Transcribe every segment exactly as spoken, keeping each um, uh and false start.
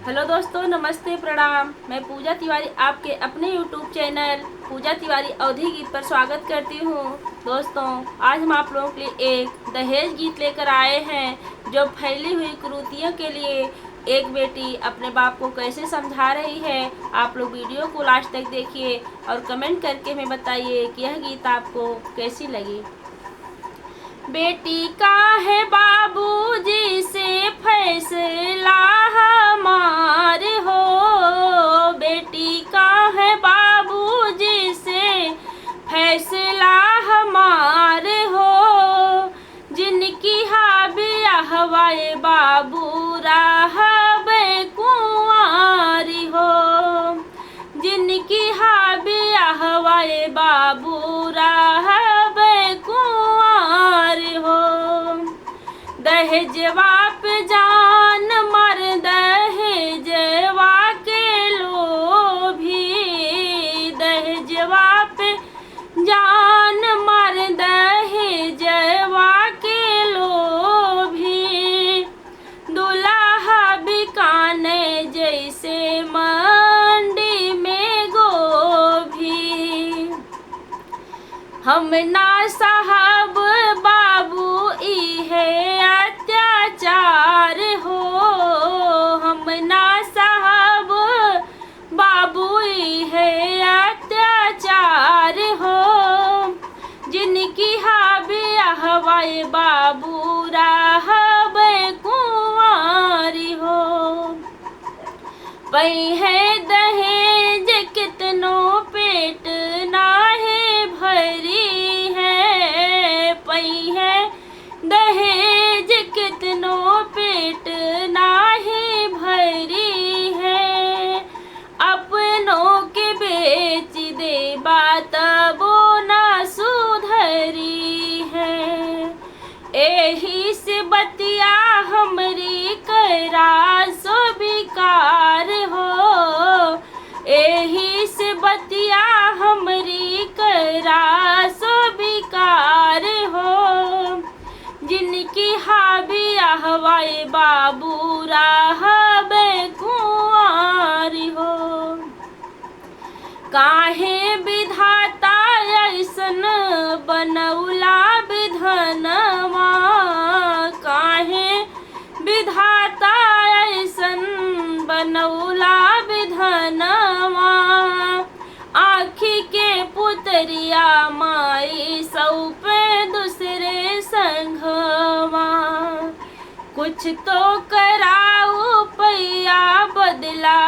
हेलो दोस्तों, नमस्ते, प्रणाम। मैं पूजा तिवारी आपके अपने YouTube चैनल पूजा तिवारी अवधी गीत पर स्वागत करती हूँ। दोस्तों, आज हम आप लोगों के लिए एक दहेज गीत लेकर आए हैं, जो फैली हुई कुरीतियों के लिए एक बेटी अपने बाप को कैसे समझा रही है। आप लोग वीडियो को लास्ट तक देखिए और कमेंट करके हमें बताइए कि यह गीत आपको कैसी लगी। बेटी काहे बाबूजी से फैसला हमार हो, बेटी काहे बाबूजी से फैसला हमार हो, जिनकी हा बियाहवा ए बाबू रहबे कुंवारी हो, जिनकी हा बियाहवा ए बाबू रहबे कुंवारी हो। दहेजवा पे जान मार दहेजवा के लोभी, दहेजवा पे जान मार दहेजवा के लोभी। दुल्हा बिकाने जैसे मंडी में गोभी। हम ना सहब बाबू इहे अत्याचार हो, हम ना सहब बाबू इहे अत्याचार हो, जिनकी हा बियाहवा ए बाबू रहबे कुंवारी हो। पइहे दहेज कितनो पेट नाहीं भरी है, पइहे दहेज कितनो पेट नाहीं भरी है, अपनों के बेच देबा तबो ना सुधरी है। एही से बतिया हमरी करा सो बिकार हो, एही से बतिया हमरी करा सो बिकार हो, जिनकी हा बियाहवा ए बाबू रहबे कुंवारी हो। काहे विधाता ऐसन बनौला विधनवा, काहे विधाता ऐसन बनौला विधनवा। आँखी के पुतरिया माई सौंपे दूसरे संघवा। कुछ तो कराऊ पैया बदला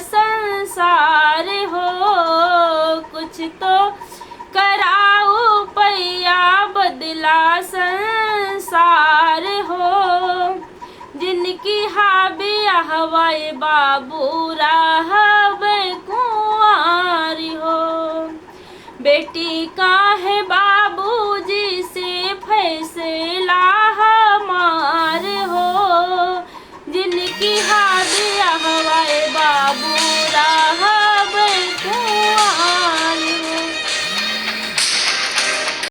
संसार हो, कुछ तो कराऊ पैया बदला संसार हो, जिनकी हा बियाहवा ए बाबू रहबे कुंवारी हो। बेटी का